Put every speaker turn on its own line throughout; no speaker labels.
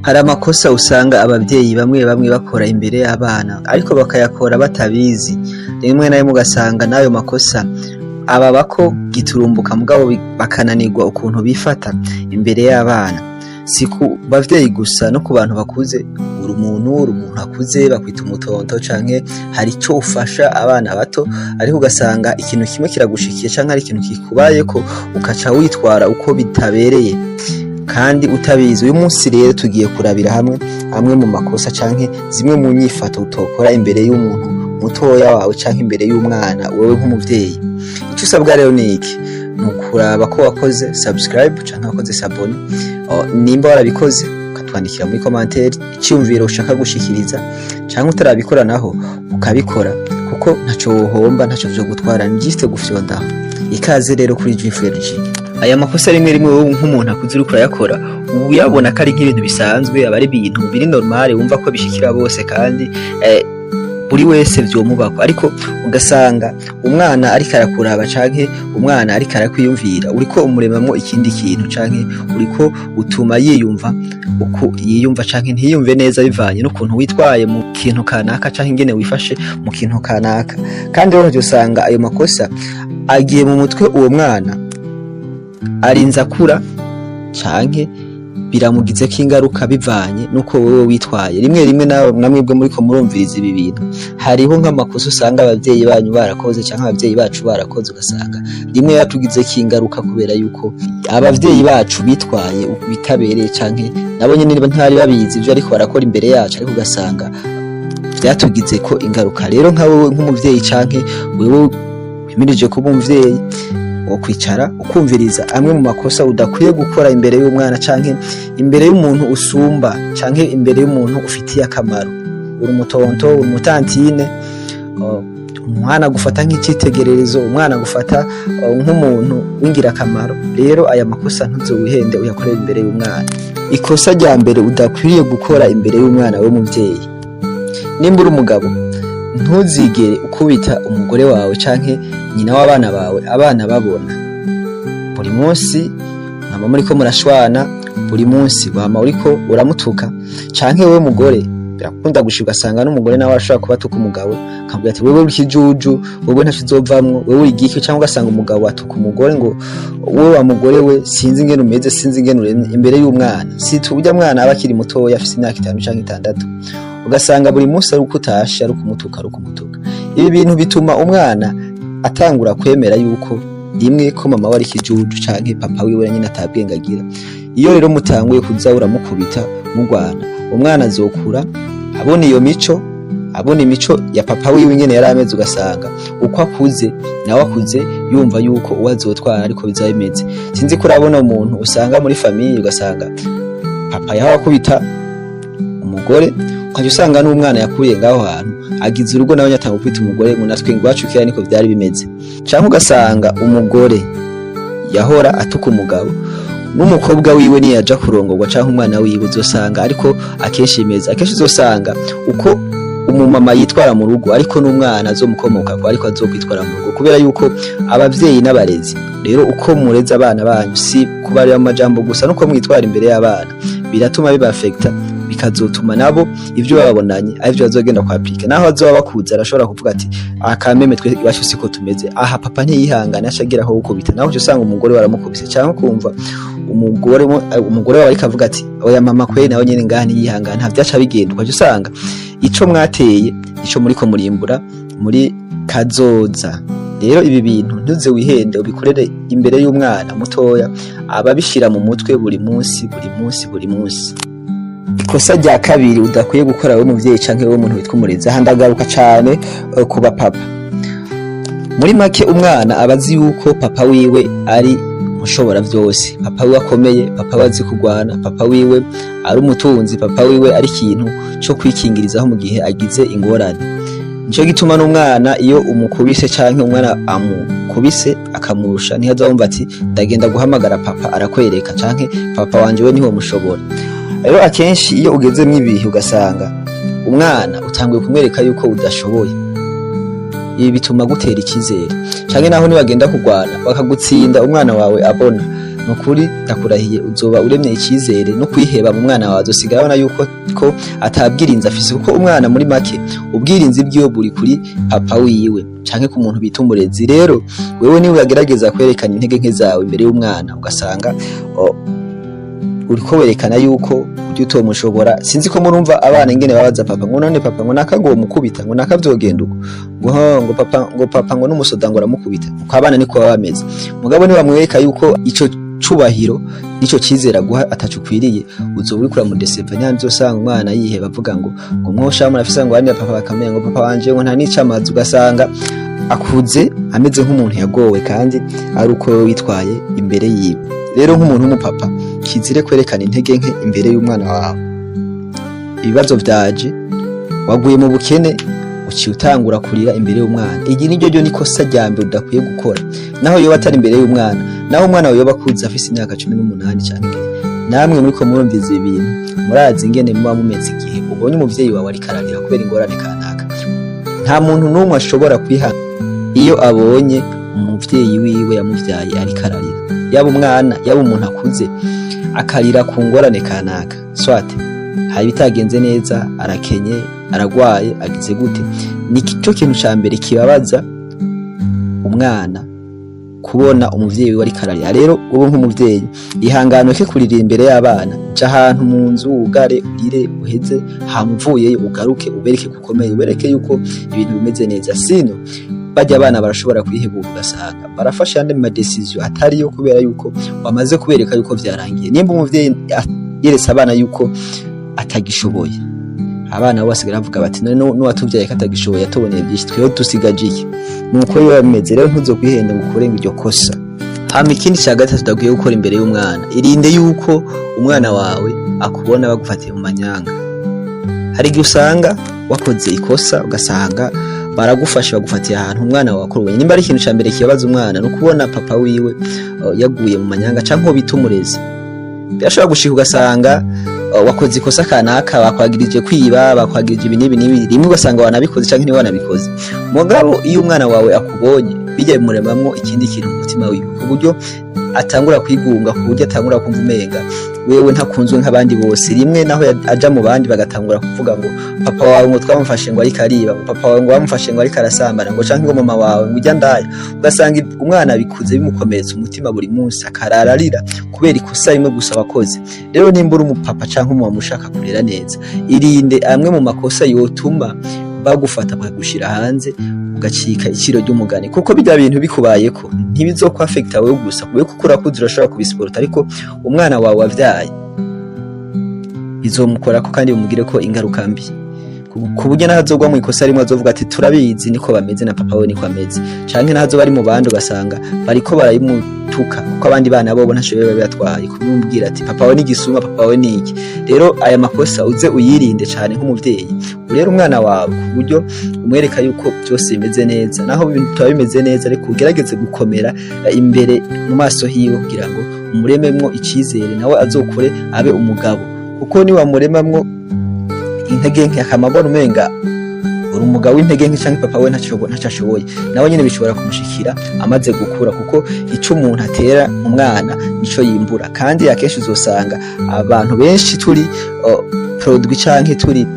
Hari amakosa usanga abavyeyi bamwe bamwe bakora imbere y'abana, ariko bakayakora batabizi. Rimwe na rimwe ugasanga n'ayo makosa ababako giturumbuka, mugabo bakananirwa ukuntu bifata imbere y'abana. Si ku bavyeyi gusa, no ku bantu bakuze. Uri umuntu akuze, bakwita umutonto canke hari ico ufasha abana bato, ariko ugasanga ikintu kimwe kiragushikiye canke hari ikintu kikubayeko, ukaca witwara uko bitabereye kandi utabizi. Uyu munsi rero tugiye kurabira hamwe amwe mu makosa canke zimwe mu nyifato utokora imbere y'umuntu mutoya wawe canke imbere y'umwana, wewe nk'umuvyeyi. Ico usabwa rero ni iki? Ni ukuraba ko wakoze subscribe canke wakoze s'abonner. Nimba warabikoze, ukatwandikira muri commentaire iciyumviro ushaka gushikiriza, canke utarabikora naho ukabikora, kuko ntaco wohomba, ntaco vyo gutwara, ni juste gufyondaho. Ikaze rero kuri G4G. Aya makosa, rimwe rimwe wowe nk'umuntu akuze uriko urayakora, uyabona ko ari nk'ibintu bisanzwe, aba ari ibintu biri normal, wumva ko bishikira bose kandi buri wese vyomubako. Ariko ugasanga umwana ariko arakuraba canke umwana ariko arakwiyumvira, uriko umuremamwo ikindi kintu, canke uriko utuma yiyumva uko yiyumva canke ntiyumve neza, bivanye n'ukuntu witwaye mu kintu kanaka canke ingene wifashe mu kintu kanaka. Kandi rero usanga ayo makosa agiye mu mutwe, uwo mwana arinze akura canke biramugizeko ingaruka bivanye nuko wewe witwaye. Rimwe rimwe nawe namwebwe muriko murumviriza ibi bintu, hariho nk'amakosa usanga abavyeyi banyu barakoze canke abavyeyi bacu barakoze, ugasanga rimwe yatugizeko ingaruka kubera yuko abavyeyi bacu bitwaye bitabereye, canke nabo nyene ntibari babizi ivyo ariko barakora imbere yacu, ariko ugasanga vyatugizeko ingaruka. Rero nka wewe nk'umuvyeyi canke wewe wimirije kuba umuvyeyi, wo kwicara ukumviriza amwe mu makosa udakwiye gukora imbere y'umwana canke imbere y'umuntu usumba canke imbere y'umuntu ufitiye akamaro. Uri umutonto, uri umutantine, umwana agufata nk'icitegererezo, umwana agufata nk'umuntu w'ingirakamaro. Rero aya makosa ntuzowihende uyakorere imbere y'umwana. Ikosa rya mbere udakwiriye gukora imbere y'umwana w'umuvyeyi: nimba uri umugabo, ntuzigere ukubita umugore wawe canke nyina w'abana bawe abana babona. Buri munsi mwama muriko murashwana, buri munsi wama uriko uramutuka, canke wewe mugore birakunda gushika ugasanga n'umugore nawe arashobora kuba atuka umugabo, akamubwira ati: "Wewe uri ikijuju, wewe ntaco uzovamwo, wewe uri igiki." Canke ugasanga umugabo atuka umugore ngo: "Wewe wa mugore we, sinzi ingene umeze, sinzi ingene uremye," imbere y'umwana. Si urya mwana aba akiri mutoya, afise imyaka 5 canke 6, ugasanga buri munsi ari uko utashe ari ukumutuka, ari ukumutuka. Ibi bintu bituma umwana atangura kwemera yuko rimwe ko mama we ari ikijuju canke papa wiwe nyine atabwenge agira. Iyo rero mutanguye kuza uramukubita mugwana, umwana azokura abona iyo mico, abona imico ya papa wiwe ingene yari ameze, ugasanga uko akuze nawe akuze yumva yuko uwo azotwara ariko bizaba bimeze. Sinzi ko urabona umuntu usanga muri famille, ugasanga papa yaho akubita umugore, ukajya usanga n'umwana yakuriye ngaho hantu agize urugo nawe nyatanga gukubita umugore, ngo: "Natwe iwacu kera niko vyari bimeze." Canke ugasanga umugore yahora atuka umugabo, n'umukobwa wiwe niyaja kurongorwa canke umwana wiwe, uzosanga ariko akenshi bimeze. Akenshi uzosanga uko umumama yitwara mu rugo, ariko n'umwana azomukomokako ariko azokwitwara mu rugo, kubera yuko abavyeyi n'abarezi. Rero uko mureza abana banyu, si kubarira mu majambo gusa, nuko mwitwara imbere y'abana biratuma bibafekta, bikazotuma nabo ivyo babonanye arivyo bazogenda kwapika. Naho azoba bakuze, arashobora kuvuga ati: "Akameme twe iwacu siko tumeze aha, papa ntiyihangana aca aho gukubita." Naho uca usanga umugore waramukubise, cyangwa ukumva umugore wawe ariko avuga ati: "Oya mama, kweri nawe nyene ngaha ntiyihangana, nta vyaca bigenda." Ukaca usanga ico mwateye ico muriko murimbura muri kazoza. Rero ibi bintu ntuze wihende ubikorere imbere y'umwana mutoya, ababishira mu mutwe buri munsi, buri munsi, buri munsi. Ikosa rya kabiri udakwiye gukora wowe muvyeyi canke wowe muntu witwa umurezi, aha ndagaruka cane ku bapapa. Muri make, umwana aba azi yuko papa wiwe ari mushobora vyose, papa wiwe akomeye, papa we azi kurwana, papa wiwe ari umutunzi, papa wiwe ari ikintu co kwikingirizaho mu gihe agize ingorane. Nico gituma n'umwana iyo umukubise canke umwana amukubise akamurusha, ntihazabumva ati: "Ndagenda guhamagara papa arakwereka," canke "Papa wanje we niho mushobora." Rero akenshi iyo ugeze mw'ibihe, ugasanga umwana utanguye kumwereka yuko udashoboye, ibi bituma gutera icyizere. Canke naho nibagenda kurwana bakagutsinda, umwana wawe abona Ni ukuri ndakurahiye, uzoba uremye icyizere no kwiheba mu mwana wawe. Azosigara abona yuko ko atabwirinzi afise, kuko umwana muri make ubwirinzi bwiwe buri kuri papa wiwe canke ku muntu bita umurezi. Rero wewe niwe ugerageza kwerekana intege nke zawe imbere y'umwana, ugasanga uriko werekana yuko ujya utomushobora. Sinzi ko murumva abana ingene babaza papa ngo: "None papa, ngo naka ngo mukubita, ngo naka vyogenda uko?" Ngo: "Ho, ngo papa, ngo papa ngo n'umusoda ngo aramukubita." Uko abana niko baba bameze. Mugabo niwamwereka yuko ico cubahiro nico cizera guha ataco ukwiriye, uzoba uriko uramudeseva. Niyo uzosanga umwana yiheba, avuga ngo mwosha murafise ngo abandi papa bakamenya, ngo papa wanje ngo nta n'icamazi, ugasanga akuze ameze nk'umuntu yagowe kandi ari uko wewe witwaye imbere yiwe. Rero nk'umuntu w'umupapa, kizire kwerekana intege nke imbere y'umwana wawe. Ibibazo vyaje, waguye mu bukene, uciye utangura kurira imbere y'umwana. Igi niryo ryo nikosa rya mbere udakwiye gukora, naho yoba atari imbere y'umwana, naho umwana wawe yoba akuze afise imyaka 18 canke. Namwe muriko murumviza ibi bintu, murazi ingene muba mumeze igihe ubonye umuvyeyi wawe ariko ararira kubera ingorane kanaka. Nta muntu n'umwe ashobora kwiha iyo abonye umuvyeyi wiwe yamuvyaye ariko ararira, yaba umwana, yaba umuntu akuze, akarira ku ngorane kanaka, soit hari ibitagenze neza, arakenye, aragwaye, agize gute. Ni cyo kintu ca mbere kibabaza umwana, kubona umuvyeyi wiwe ariko ararira. Rero wowe nk'umuvyeyi, ihangane ke kurira imbere y'abana. Ja ahantu mu nzu wugare, urire uheze, hama uvuyeyo ugaruke ubereke ko ukomeye, ubereke yuko ibintu bimeze neza. Sino barya abana barashobora kwihebura, ugasanga barafashe andi ma décisions atariyo kubera yuko wamaze kubereka yuko vyarangiye. Nimba umuvyeyi yeretse abana yuko atagishoboye, abana bo basigara bavuga bati: "None n'uwatuvyaye ko atagishoboye, yatuboneye byinshi, twewe dusigaje iki?" Nuko biba bimeze. Rero ntuzokwihende ngo ukore iryo kosa. Hama ikindi cya gatatu udakwiye gukora imbere y'umwana: irinde yuko umwana wawe akubona bagufatiye mu manyanga. Hari igihe usanga wakoze ikosa, ugasanga baragufasha, bagufatiye ahantu umwana wawe akora. Nimba ari ikintu ca mbere kibabaza umwana, ni ukubona papa wiwe yaguye mu manyanga canke uwo bita umurezi. Birashobora gushika ugasanga wakoze ikosa kanaka, bakwagirije kwiba, bakwagirije ibi n'ibi n'ibi, rimwe ugasanga wanabikoze canke ntiwanabikoze. Mugabo iyo umwana wawe akubonye, bijya bimuremamwo ikindi kintu mu mutima wiwe, ku buryo atangura kwigunga, ku buryo atangura kumva umenga wewe ntakunzwe nk'abandi bose. Rimwe naho aja mu bandi, bagatangura kuvuga ngo: "Papa wawe ngo twamufashe ngo ariko ariba," ngo: "Papa wawe ngo bamufashe ngo ariko arasambana," ngo canke ngo: "Mama wawe ngo ujya ndaya." Ugasanga umwana bikuze bimukomeretsa umutima, buri munsi akarara arira kubera ikosa rimwe gusa wakoze. Rero nimba uri umupapa canke umumama ushaka kurera neza, irinde amwe mu makosa yotuma bagufata bakagushira hanze, ugacika iciro ry'umugani, kuko bijya bintu bikubayeko ntibizokwafekta wewe gusa. Wewe kuko urakuze urashobora kubisiporta, ariko umwana wawe wavyaye bizomukorako kandi bimugire ko ingaruka mbi, ku buryo naho azogwa mu ikosa rimwe azovuga ati: "Turabizi, niko bameze, na papa we niko ameze." Canke naho azoba ari mu bandi, ugasanga bariko barayimutuka, kuko abandi bana bobo ntaco biba bibatwaye kumubwira ati: "Papa we ni igisuma, papa we ni iki." Rero aya makosa uze uyirinde cane nk'umuvyeyi. Urere umwana wawe ku buryo umwereka yuko byose bimeze neza, naho ibintu bitaba bimeze neza, ariko ugerageze gukomera imbere mu maso hiwe kugira ngo umurememwo icizere, nawe azokure abe umugabo. Kuko niwamuremamwo intege nke, akamabona umenga uri umugabo w'intege nke canke papa we ntaco ashoboye, nawe nyene bishobora kumushikira amaze gukura, kuko ico umuntu atera umwana nico yimbura. Kandi akenshi uzosanga abantu benshi turi produit canke turi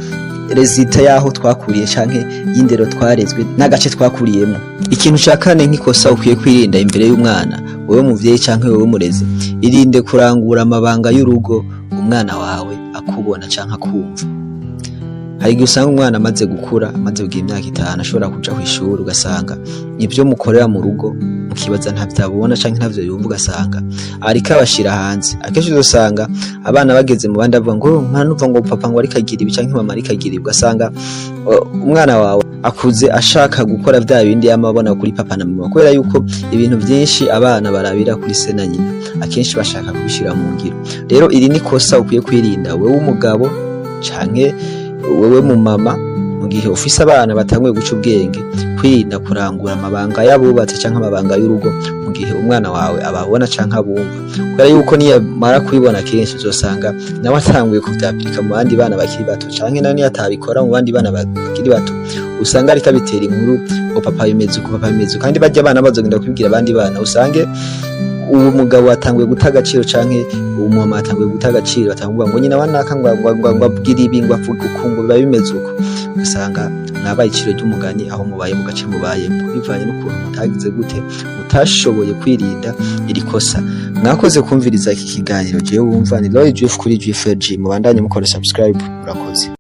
résultat yaho twakuriye canke y'indero twarezwe n'agace twakuriyemo. Ikintu ca kane nk'ikosa ukwiye kwirinda imbere y'umwana, wowe muvyeyi canke wowe murezi: irinde kurangura amabanga y'urugo umwana wawe akubona canke akumva. Hari igihe usanga umwana amaze gukura, amaze kugira imyaka 5, ashobora kuja kw'ishuri, ugasanga ivyo mukorera mu rugo mukibaza ntavyabona canke ntavyo yumva, ugasanga ariko abashira hanze. Akenshi uzosanga abana bageze mu bandi bavuga ngo: "Mwana, numva ngo papa ngo ariko agira ibi canke mama ariko agira ibi." Ugasanga umwana wawe akuze ashaka gukora vya bindi yama abona kuri papa na mama, kubera yuko ibintu vyinshi abana barabira kuri se na nyina, akenshi bashaka kubishira mu ngiro. Rero iri ni kosa ukwiye kwirinda, wewe umugabo canke wewe mu mama, mu gihe ufise abana batanguye guca ubwenge, kwirinda kurangura amabanga y'abubatse canke amabanga y'urugo mu gihe umwana wawe ababona canke abumva, kubera yuko niyamara kubibona kenshi, uzosanga nawe atanguye kuvyapirika mu bandi bana bakiri bato, canke nawe niyo atabikora mu bandi bana bakiri bato, usanga ariko abitera inkuru ngo: "Papa bimeze uko, papa bimeze uko." Kandi barya abana bazogenda kubibwira abandi bana, usange Uwo mugabo atanguye guta agaciro, canke umumama atanguye guta agaciro, atanguye ngo nyina wa naka ngo abwire ibi, ngo avuge uku, ngo biba bimeze uko. Ugasanga mwabaye iciro ry'umugani aho mubaye, mu gace mubayemo, bivanye n'ukuntu mutagize gute, mutashoboye kwirinda iri kosa. Mwakoze kumviriza iki kiganiro. Jewe wumva ni Roy Juif kuri Juif G. Mubandanye mukora subscribe. Murakoze.